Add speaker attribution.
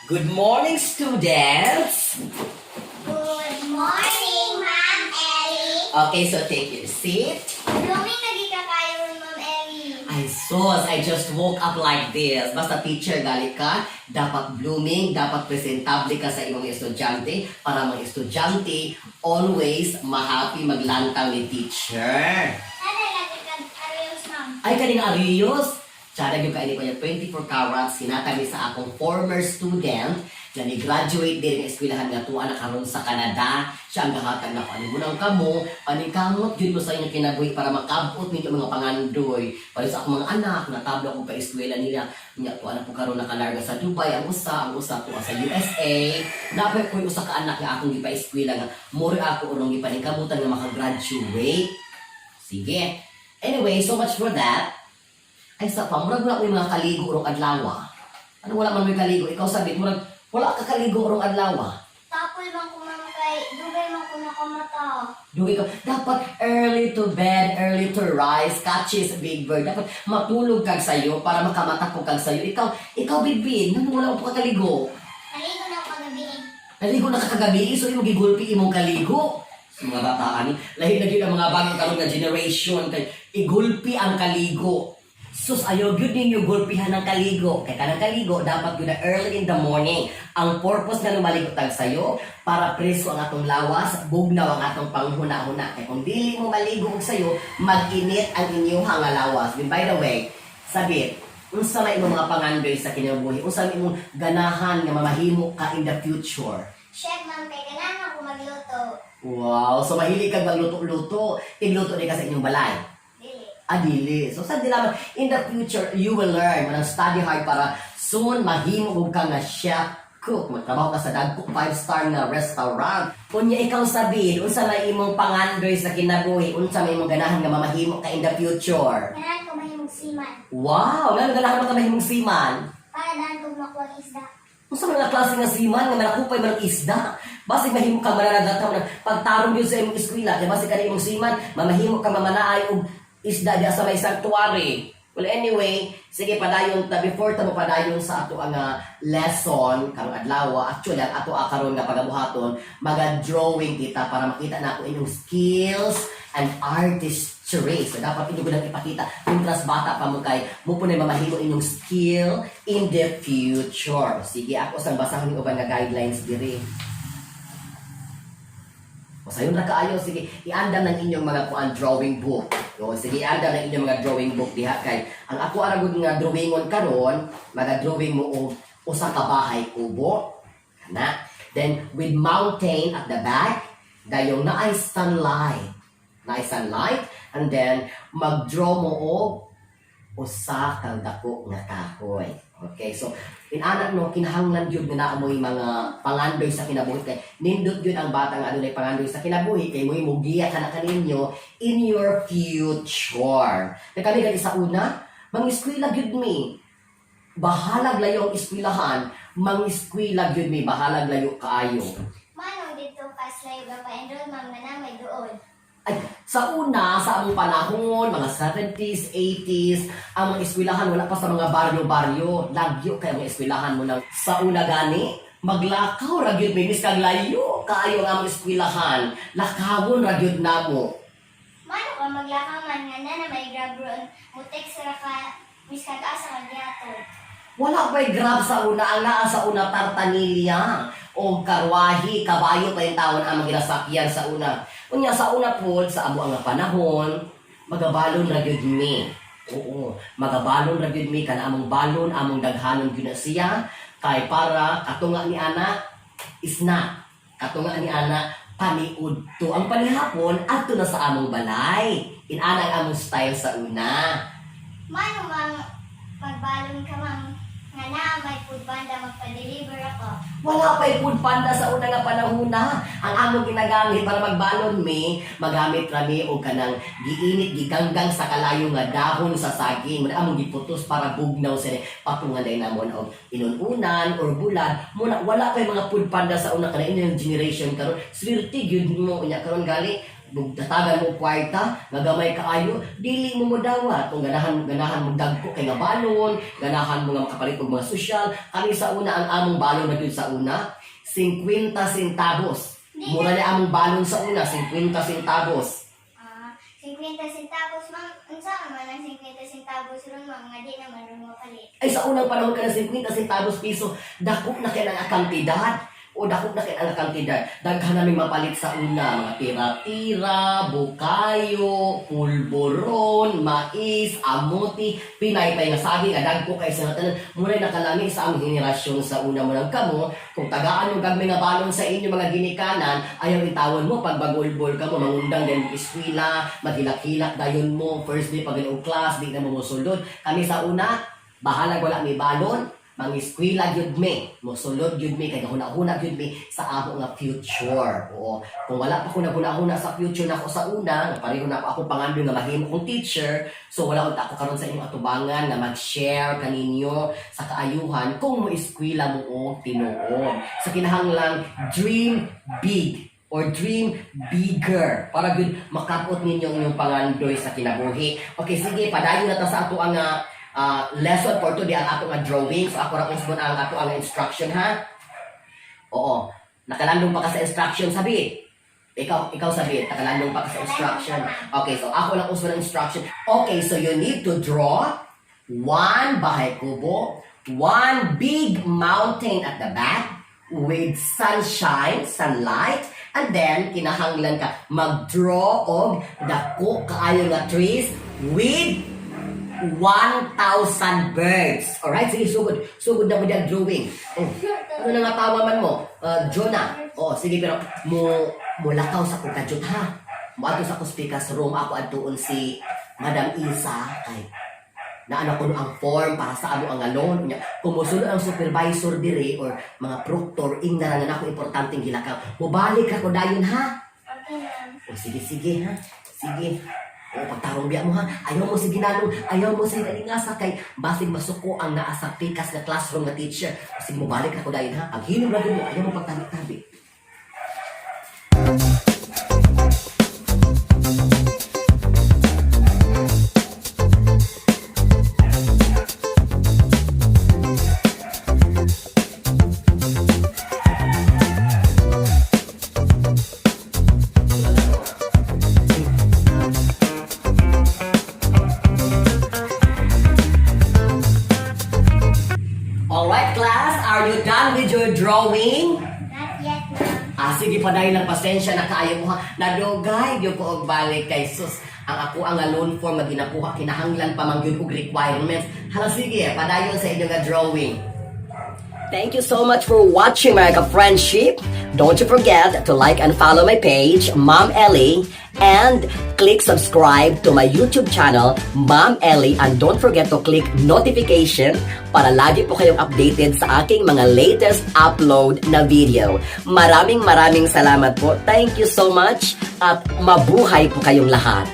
Speaker 1: Good morning, students!
Speaker 2: Good morning, Ma'am Ellie.
Speaker 1: Okay, so take your seat.
Speaker 2: Blooming lagi ka kaayo, Ma'am Ellie.
Speaker 1: Ay, sus, I just woke up like this. Basta teacher gali ka, dapat blooming, dapat presentable ka sa imong estudyante para mga estudyante always mahappy maglantang ni teacher.
Speaker 2: Sana lagi ka ayos, Ma'am.
Speaker 1: Ay, kaning Arios! Tsada yung kaini ko yung 24 carats, hinatag ni sa akong former student na ni-graduate din ng eskwelahan nga tuwa na karon sa Canada. Siya ang gahatag na ko. Ano mo nang kamo, paningkamot yun mo sa inyong kinabuhi para makabot ninyo mga pangandoy. Para sa akong mga anak, natablo akong pa-eskwela nila. Nya tuwa na po karon nakalarga sa Dubai, ang usa tuwa sa USA. Napay ko yung usa ka anak nga akong gipa-eskwela nga mori ako urong gipaningkamutan nga makagraduate. Sige. Anyway, so much for that. Ay, sa pa, murag wala ko yung mga kaligo urong adlaw. Ano, wala man may kaligo? Ikaw sabi, murag wala ka kaligo urong adlaw.
Speaker 2: Tapol man ko, Ma'am, kay dugay man ko nakamata.
Speaker 1: Dugay ka. Dapat early to bed, early to rise, catches big bird. Dapat matulog kag sayo para makamata ko kag sayo. Ikaw, Big, nang wala mo pa kaligo?
Speaker 2: Naligo na ako kagabi.
Speaker 1: Naligo na ka kagabi, so imong gigulpi imong kaligo. Sa mga bataan ni, lahi na gyud ang mga bago karon nga generation kay igulpi ang kaligo. Sus, ayaw gyud ninyo gulpihan ang kaligo. Kay kanang kaligo dapat gyud na early in the morning. Ang purpose nga maligo tag sayo para presko ang atong lawas, bugnaw ang atong panghuna-huna. Kay kung dili mo maligo og sayo, mag-init ang inyong nga lawas. Then by the way, sabit, unsa may imong mga pangandoy sa kinabuhi? Unsa may imong ganahan nga mamahimo ka in the future?
Speaker 2: Chef, Ma'am, kay ganahan ako magluto.
Speaker 1: Wow, so mahilig kag magluto-luto. Tigluto di ka sa inyong balay?
Speaker 2: Dili.
Speaker 1: Ah, dili. So sa lamang, in the future, you will learn. Manang study hard para soon mahimo og ka nga chef cook. Magtrabaho ka sa dagko 5-star nga restaurant. Unya ikaw sabihin, unsa may imong pangandoy sa kinabuhi, unsa may imong ganahan nga mamahimo ka in the future?
Speaker 2: Ganahan ko mahimong seaman.
Speaker 1: Wow, ngano ganahan mo ka mahimong seaman?
Speaker 2: Para daan ko makuha ang isda.
Speaker 1: Unsa man nga klase nga seaman nga manakupay man ang isda? Basig mahimo ka mananagat mo pagtarong gyud sa imong eskwela, kay basig kani imong seaman, mamahimo ka mamanaay og isda diya sa may sanctuary. Well, anyway, sige, padayon ta. Before ta mo padayon sa ato ang lesson karong adlaw, actually ang ato karon nga pagabuhaton, maga-drawing kita para makita nako inyong skills and artistry. So dapat inyo gud ipakita mientras bata pa mo kay mo po na mamahimo inyong skill in the future. Sige, ako sang basahon yung uban nga guidelines diri. O sayon ra kaayo, sige, iandam ng inyong mga kuan drawing book. O sige, iandam ng inyong mga drawing book diha kay ang ako ara gud nga drawingon karon, maga-drawing mo og usa ka bahay kubo. Kana. Then with mountain at the back, dayong naay sunlight. Naay sunlight and then mag-draw mo og usa ka dako nga kahoy. Okay, so inana no, kinahanglan gyud nga naa moy mga pangandoy sa kinabuhi kay nindot gyud ang bata nga adunay pangandoy sa kinabuhi kay mo'y mugiya kana kaninyo in your future. Kay kami gali sa una, mangiskwela gyud mi. Bahalag layo ang eskwelahan, mangiskwela gyud mi, bahalag layo kaayo.
Speaker 2: Manong dito kas layo ba pa-enroll, Ma'am, nga na may duol?
Speaker 1: Ay, sa una, sa among panahon, mga 70s, 80s, ang mga eskwelahan wala pa sa mga baryo-baryo. Lagyo kay mga eskwelahan mo nang sa una gani, maglakaw ra gyud mi miskag layo kaayo ang among eskwelahan. Lakawon ra gyud namo.
Speaker 2: Mano ka maglakaw man nga na may Grab ron, mo text ra ka miskag asa ka gihatod?
Speaker 1: Wala pa'y Grab sa una. Ang naa sa una, tartanilya o karwahi, kabayo pa yung tawon ang mga ginasakyan sa una. Unya sa una po, sa amo ang panahon, magabalon ra gyud mi. Oo, magabalon ra gyud mi kana among balon, among daghanon gyud na siya kay para katunga ni ana isna. Katunga ni ana paniud to. Ang panihapon adto na sa among balay. Inana ang among style sa una.
Speaker 2: Mano mang magbalon ka, Ma'am, nga na may food panda magpa-deliver ako?
Speaker 1: Wala pa'y food panda sa una nga panahon na. Ang among ginagamit para magbalon mi, magamit rami og kanang giinit giganggang sa kalayo nga dahon sa saging. Muna among giputos para bugnaw sa patungan dahil namon og inununan or bulad. Muna wala pa'y mga food panda sa una kana inyong generation karon. Swerte gyud mo unya karon gali. Datagan mo kwarta nga gamay kaayo, dili mo modawat. Kung ganahan ganahan mo dagko kay nga balon, ganahan mo nga makapalit og mga sosyal. Kami sa una, ang among balon na gyud sa una, 50 centavos. Mura na among balon sa una, 50 centavos.
Speaker 2: Ah, 50 centavos, ma'am. Unsa man ang 50 centavos ron, ma'am, nga di naman ron mapalit?
Speaker 1: Ay, sa unang panahon ka ng 50 centavos piso, dako na kay ang kantidad. O dako na kay ang kantidad. Daghan naming mapalit sa una, mga tira-tira, bukayo, pulboron, mais, amuti, pinaypay nga saging, nga dagko kay sa tanan. Muna nakalami sa among henerasyon sa una mo lang kamo, kung tagaan mo gagmay nga balon sa inyo mga ginikanan, ayaw itawon mo pag bagulbol ka mo, mangundang din eskwela, maghilak-hilak dayon mo, first day pag og class, di na mo mosulod. Kami sa una, bahala wala may balon, mangiskwela gyud mi, mosulod gyud mi kay gahuna-huna gyud mi sa amo nga future. Oo. Kung wala pa ko naghuna-huna sa future nako sa una, nga pareho na ako akong pangandoy nga mahimo kong teacher, so wala unta ako karon sa inyong atubangan nga mag-share kaninyo sa kaayuhan kung mo eskwela mo og tinuod. Sa kinahanglang dream big or dream bigger para gyud makapot ninyo ang inyong pangandoy sa kinabuhi. Okay, sige, padayon na ta sa ato ang lesson for today, ang ato nga drawing. So ako ra usbon ang ato ang instruction, ha. Oo. Nakalandong pa ka sa instruction, sabi. Ikaw, ikaw sabi, nakalandong pa ka sa instruction. Okay, so ako lang usbon ang instruction. Okay, so you need to draw one bahay kubo, one big mountain at the back with sunshine, sunlight, and then kinahanglan ka mag-draw og dako kaayo nga trees with 1,000 birds. Alright, sige, sugod. Sugod na mo diyang drawing. Oh, ano na nga tawa man mo? Jonah. Oh, sige, pero mo mulakaw sa kong kadyot, ha. Moadto sa akong speaker's room, ako adtuon si Madam Isa kay naano ko no ang form para sa amo ang loan niya. Kung mosulod ang supervisor dire or mga proctor, ingna na nako importanteng gilakaw. Mobalik ra ko dayon, ha.
Speaker 2: Okay, ma'am.
Speaker 1: O sige, sige, ha. Sige. O pagtarong biya mo, ha. Ayaw mo sige nalong, ayaw mo sige nalingasa kay basig masuko ang naa sa pikas na classroom nga teacher. O sige, mobalik ra ko dayon, ha. Paghinom ra gyud mo, ayaw mo pagtabi-tabi. Alright, class, are you done with your drawing?
Speaker 2: Not yet, ma'am.
Speaker 1: Ah, sige pa dahil lang, pasensya na kaayo mo, ha. Nadugay gyud ko og balik kay sus. Ang ako ang loan form nga ginakuha kinahanglan pa man gyud og requirements. Hala, sige, padayon sa inyong nga drawing. Thank you so much for watching, mga ka-friendship. Don't you forget to like and follow my page, Mom Ellie, and click subscribe to my YouTube channel, Mom Ellie, and don't forget to click notification para lagi po kayong updated sa aking mga latest upload na video. Maraming maraming salamat po. Thank you so much at mabuhay po kayong lahat.